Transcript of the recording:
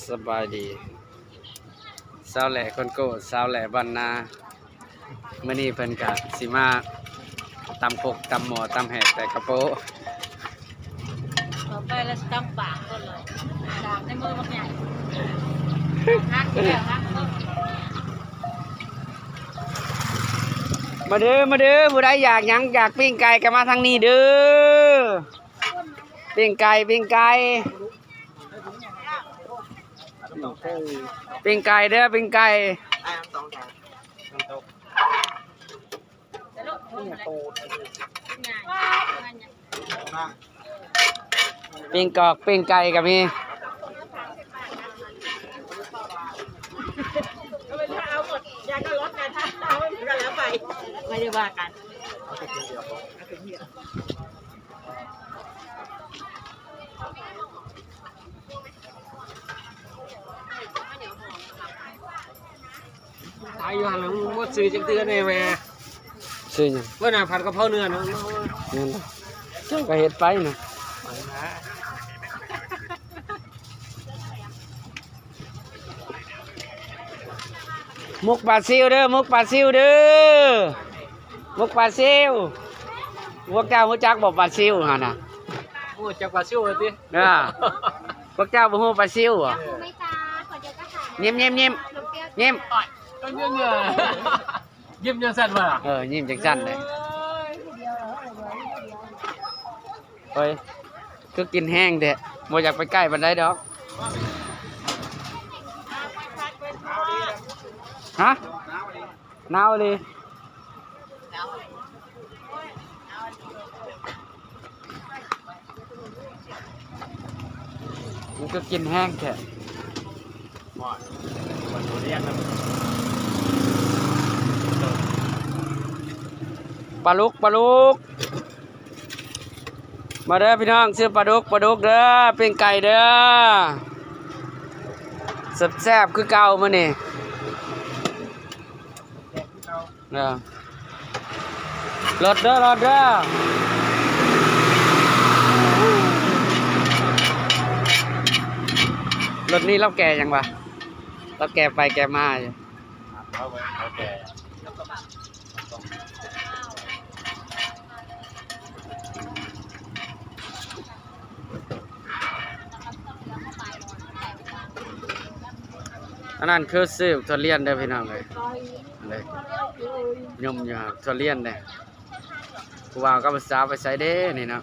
ສະບາຍດີ ຊາວແຫຼ້ຄົນໂກ້ ຊາວແຫຼ້ບ້ານນາ. ມື້ນີ້ເພິ່ນກະຊິມາຕຳຄົກຕຳໝໍ້ຕຳແຫກແຕ່ກະໂປະ. ຕໍ່ໄປລະຊິຕຳປາກກ່ອນເລີຍ ດາບໃນມືບັກໃຫຍ່ ຫັກແລ້ວຫັກເບິ່ງ. ມາເດີ ມາເດີ ຜູ້ໃດຢາກຫຍັງ ຢາກປີ້ງໄກ່ກະມາທາງນີ້ເດີ. ປີ້ງໄກ່ ປີ້ງໄກ່ ປີ້ງໄກ່ເດີ ປີ້ງໄກ່. ປີ້ງກອກ ປີ້ງໄກ່ກະມີ. ຂາຍຢູ່ຫັ້ນລະ ບໍ່ຊື້ຈັກເທື່ອແນ່ແມ່. ຊື້ຫຍັງ? ເບິ່ງໜ້າ ຜັດກະເພົາເນື້ອນະ. ແມ່ນ ເຈົ້າກະເຮັດໄປນະ. ໝົກປາຊິວເດີ ໝົກປາຊິວເດີ ໝົກປາຊິວ. ພວກເຈົ້າຮູ້ຈັກບໍ່ປາຊິວຫັ້ນນະ? ຮູ້ຈັກປາຊິວຕິ? ເອີ ພວກເຈົ້າບໍ່ຮູ້ປາຊິວບໍ? ຍິ້ມ ຍິ້ມ ຍິ້ມ ຍິ້ມ ຍິ້ມ. ຍິ້ມຈັ່ງຊັ້ນບໍ່ລະ? ເອີ ຍິ້ມຈັ່ງຊັ້ນເດ້. ໂອ້ຍ ຄືກິນແຮງແທ້ ບໍ່ຢາກໄປໃກ້ປານໃດດອກ. ຮະ? ໜາວອີ່ຫຼີ. ມັນກະກິນແຮງແທ້. ປາດຸກ ປາດຸກ ມາເດີພີ່ນ້ອງ ຊື້ປາດຸກ ປາດຸກເດີ ປີ້ງໄກ່ເດີ. ແຊບໆຄືເກົ່າມື້ນີ້. ເອີ ລົດເດີ ລົດເດີ. ລົດນີ້ລາວແກ່ຫຍັງວະ? ລາວແກ່ໄປແກ່ມາຢູ່. ອັນນັ້ນຄືຊື້ທຸລຽນເດີພີ່ນ້ອງເອີຍ ເດີ ຍົມຢູ່ທຸລຽນເດ້. ຜູ້ບ່າວກັບຜູ້ສາວໄປໃສເດ້ນີ້ເນາະ?